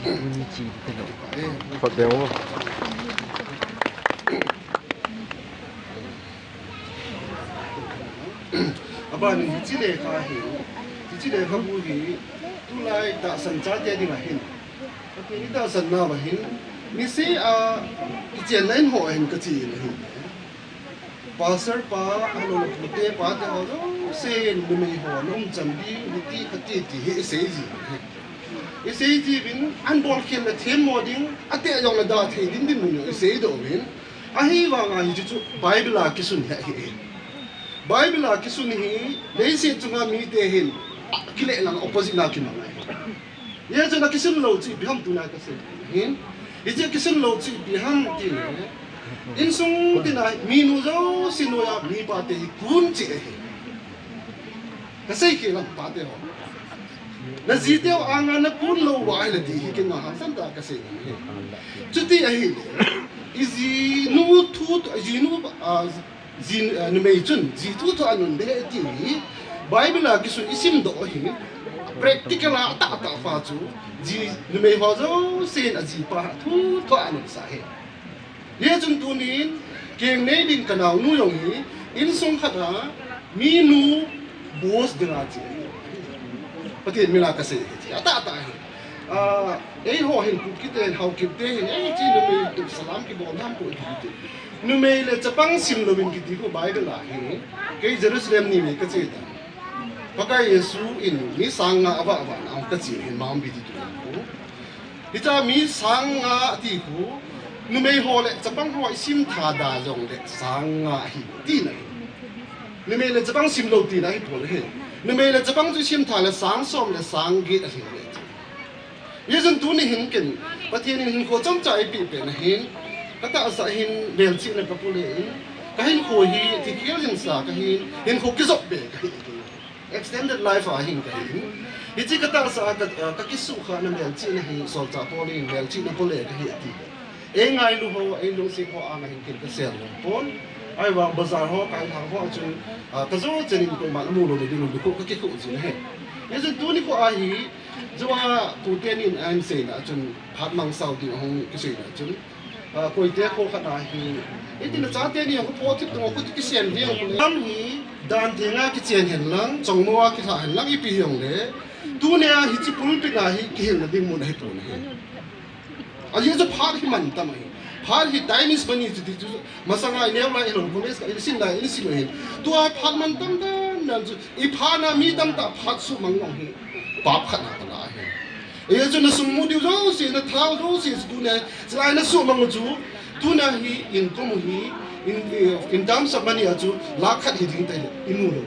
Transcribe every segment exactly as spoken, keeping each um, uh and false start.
Khat deu. Aban in hiche lekha hi, hiche lekhabu hi, tulai tahsan chate dinga hin, Pathen in tahsan nauva hin, niseh a, ichenna in ho hin kachi in ahi. Pastor pa, ahilouleh pute pate ho, jouse numei ho, nom chan ding, hiti, kati, ti hi isei ji. Isei ji uvin, ahin bolkhel le themmo ding, ateh jongle da thei ding dinmun jong isei doh uvin. Ahivanga hichu chu Bible a kisun hi ahi. Bible a kisun hi, leiset chunga mite hin, akile lang opposite na kimang ahi. Hijeh chun akisun lou chu ipi ham tina kasei hin. Hiche kisun lou chu ipi ham tile, insung tina minu jouse noiya mipa te hi kun cheh ahi. Kasei khel a pate ho. Najiteu anga nakun lou uva ahile ti hi keiman hangsan tah a kasei ahi. Chuti ahile, ijinu thu, ijinu, ah, ji, ah, numei chun ji thu thua anun ding ahi ti hi Bible a kisun isim doh ahi. Practical a atah atah pha chu ji numei ho jousen ajipa thu thua anunsa ahi. Hijeh chun tunin keng nei ding kanaonu jong hi insung khat a minu boss dinga che ahi. Pathen mina kasei ahi. Atah atah ahi. Ah, eiho hin Kuki te hin, Haokip te hin, ei, hiche numei tup salam kibol ham poi kiti. Numei le chapang simlouvin kiti khu Bible a hi, kei Jerusalem ni vei kache tan. Pakai Jesu in mi sang nga avah vah na kache hin mam bi ti tu khu. Hiche mi sang nga ati khu, numei ho le chapang ho isim tha da jongle sang nga ahi tina ahi. Numei le chapang simlou tina ahipoi. Numei le chapang chu isim tha le sang som le sang get ahi. Hijeh chun tuni hin ken, Pathen in hinkho chomcha eipeh pen ahin, katahsa hin melchihna kapo le in, kahinkho hi thikhel hinsa kahin, hinkho kijop be kahi. Extended life a hin kahin. Hiche katahsa a ka, kakisukhahna melchihna hi solchah Paul in melchihna po le kahi ati. Eingailu ho, eilungset ho anga hin ken kasel lou pon. Ahivang bazar ho, kailhang ho chun, ah, kajo chen in koiman amu lou le ding in dukhu kakikhuh jin ahi. Hijeh chun tuni khu ahi, Jua tute nin ahin seina chun, phat mang sao ding ahung kiseina chun, ah, koite kho khat ahi. Hitin achate ni ahung pho thip tung, akhu kisen ding ahung le. Lam hi, dan thenga kichen hen lang, chongmo a kilha hen lang, ipi hijongle. Tunia hiche pulpit a hi kihilna ding mun ahipon ahi. Ajeh chu phat hi mantam ahi. Phat hi time is money chu ti chu, masanga ineo lai, ilon college ka, isin lai, isin lai. Tua phat mantam dan dan chu, iphat na mi tamtah phat sumang jong hi pap khat na kala ahi. Ajeh chu nasum mu diu jouse, nathao jouse chu tunia, chulai nasumang chu, tunia hi income hi, in, in terms of money a chu, lakh khat hiding tai le, imu lou.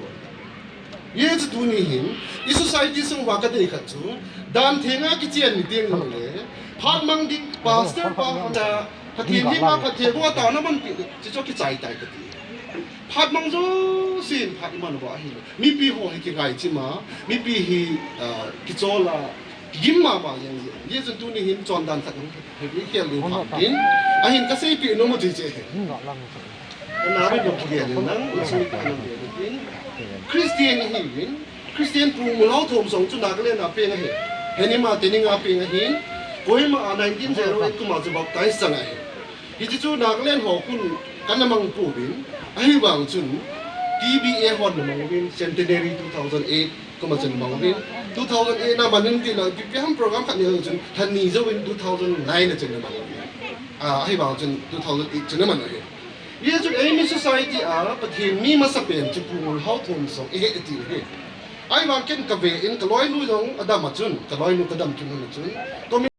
Hijeh chun tuni hin, i society sung uva kadei khat chu, dan thenga kichen ni teng jongle, phat mang ding, pastor pa, Pathen hi pa, Pathen bo taona manpi, chuchu kichai tai kati. Phat mang jousen, phat mang uva ahile, mipi ho hi kingai chima, mipi hi, ah, kichol a, kigim mama jeng jeng. Hijeh chun tuni hin chondan khat hung, hung khel ding phat in, ahin kaseipeh nom u chu hiche ahi. Christian ihiuvin, Christian Pu Ngulhao Thomsong chu Nagaland a peng ahi. Henima Tening a peng ahin, Kohima a nineteen zero eight kum a chu baptize chang ahi. Hiche chu Nagaland ho khun kana mang pouvin, ahivang chun T B A hon ana mang uvin, Centenary two thousand eight kum a chun ana mang uvin, two thousand eight na man in tile, ipi ham program khat nei chun, lhan ni jouvin two thousand nine a chun ana mang uvin. Ah, ahivang chun two thousand eight chun ana man ahi. Hijeh chun eimi society a Pathen mi masapen chu Pu Ngulhao Thomsong ihi ti ahi. Ahivang ken kave in kaloinu jong adam a chun, kaloinu kadam kim hon a chun,